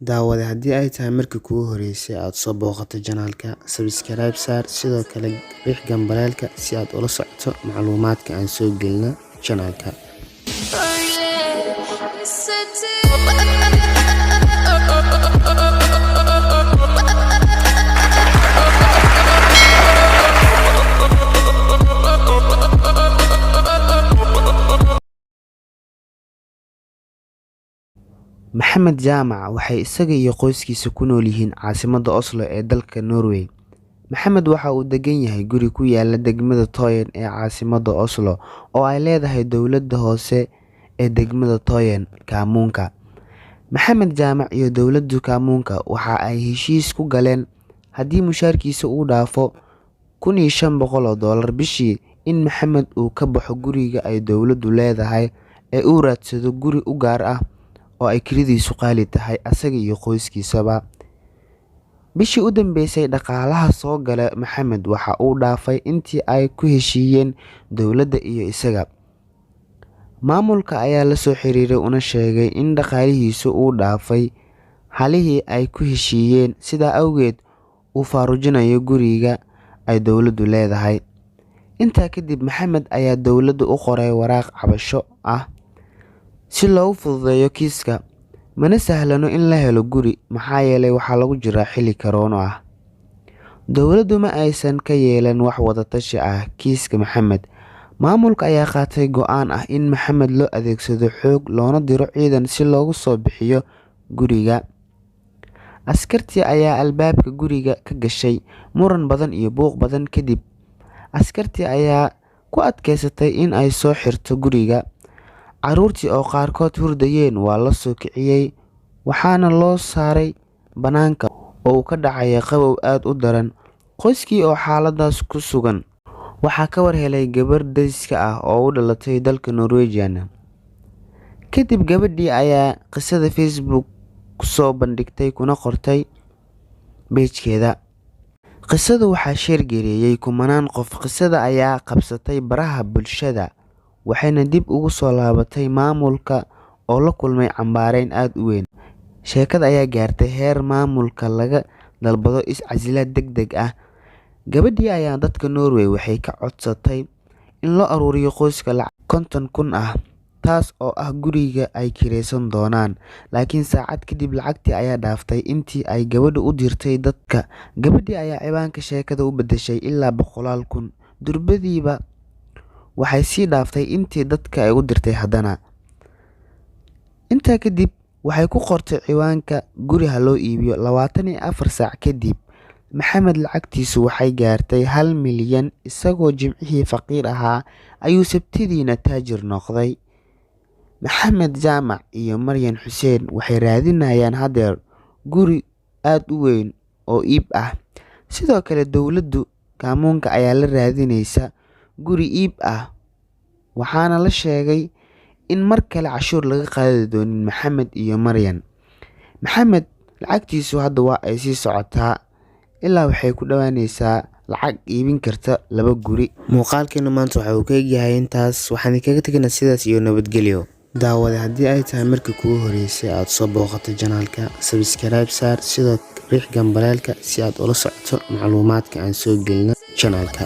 Daawade, haddii ay tahay markii kugu horeysay aad soo booqato channelka, subscribe saar, sidoo kale riix gambaleelka si aad ula socoto macluumaadka aan soo gelino channelka. Öyle hissettim. Maxamed Jaamac waxay isaga iyo qoyskiisa ku nool yihiin caasimadda Oslo ee dalka Norway. Maxamed waxa uu degan yahay guri ku yaala degmada Toyen ee caasimadda Oslo oo ay leedahay dowladda hoose ee degmada Toyen Kaamuunka. Maxamed Jaamac iyo dowladda Kaamuunka waxa ay heshiis ku galeen haddii mushaarkiisa uu dhaafo $1,500 bishii in Maxamed uu ka baxo guriga ay dowladdu leedahay ee uu raadsado guri u gaar ah oo ay kiradiisu qaali tahay asaga iyo qoyskiisaba. Bishii u dambeysay dhaqaalaha soo gala Maxamed waxa uu dhaafay intii ay ku heshiiyeen dowladda iyo isaga. Maamulka ayaa la soo xiriiray una sheegay in dhaqaalihiisu uu dhaafay halihii ay ku heshiiyeen, sidaa awgeed uu faarujinayo guriga ay dowladdu leedahay. Intaa kadib Maxamed ayaa dowladda u qoray waraaq cabasho ah si loogu fududeeyo kiiska. Mana sahlano in la helo guri, maxaa yeelay waxaa lagu jiraa xilli korona ah. Dowladdu ma aysan ka yeelan wax wada tashi ah kiiska Maxamed. Maamulka ayaa qaatay go'aan ah in Maxamed loo adeegsado xoog loona diro ciidan si loogu soo bixiyo guriga. Askartii ayaa albaabka guriga ka gashay muran badan iyo buuq badan kadib. Askartii ayaa ku adkeysatay in ay soo xirto guriga. Carruurtii oo qaarkood hurdayeen waa la soo kiciyay, waxaana loo saaray bannaanka oo uu ka dhacay qabow aad u daran. Qoyskii oo xaaladaas ku sugan waxaa ka war helay gabar deriska ah oo u dhalatay dalka Norwegian. Kadib gabadhii ayaa qisada Facebook ku soo bandhigtay kuna qortay page-keeda. Qisadu waxaa share gareeyay kumanaan qof. Qisada ayaa qabsatay baraha bulshada waxayna dib ugu soo laabatay maamulka oo la kulmay cambaareyn aad u weyn. Sheekada ayaa gaartay heer maamulka laga dalbado is-casilaad degdeg ah. Gabadhii ayaa dadka Norway waxay ka codsatay in loo aruuriyo qoyska lacag 50,000 ah, taas oo ah guriga ay kiraysan doonaan. Laakiin saacad kadib lacagtii ayaa dhaaftay intii ay gabadhu u dirtay dadka. Gabadhii ayaa ciwaanka sheekada u beddeshay ilaa boqolaal kun. Durbadiiba waxay sii dhaaftay intii dadka ay u dirtay haddana. Intaa kadib waxay ku qortay ciwaanka guri ha loo iibiyo. 24 saac kadib Maxamed lacagtiisu waxay gaartay 1 milyan. Isagoo Jimcihii faqiir ahaa ayuu Sabtidiina taajir noqday. Maxamed Jaamac iyo Maryan Xuseen waxay raadinayaan haddeer guri aad u weyn oo iib ah. Sidoo kale dowladda Kaamuunka ayaa la raadinaysa guri iib ah, waxaana la sheegay in mar kale cashuur laga qaadi doonin Maxamed iyo Maryan. Maxamed lacagtiisu hadda waa ay sii socotaa ilaa waxay ku dhowaanaysaa lacag iibin karta laba guri. Muuqaalkeenu maanta waxa uu ka egyahay intaas. Waxaan idinkaga tegaynaa sidaas iyo nabadgelyo. Daawade, haddii ay tahay markii kugu horeysay aad soo booqato channelka, subscribe saar, sidoo riix gambaleelka si aad ula socoto macluumaadka aan soo gelino channelka.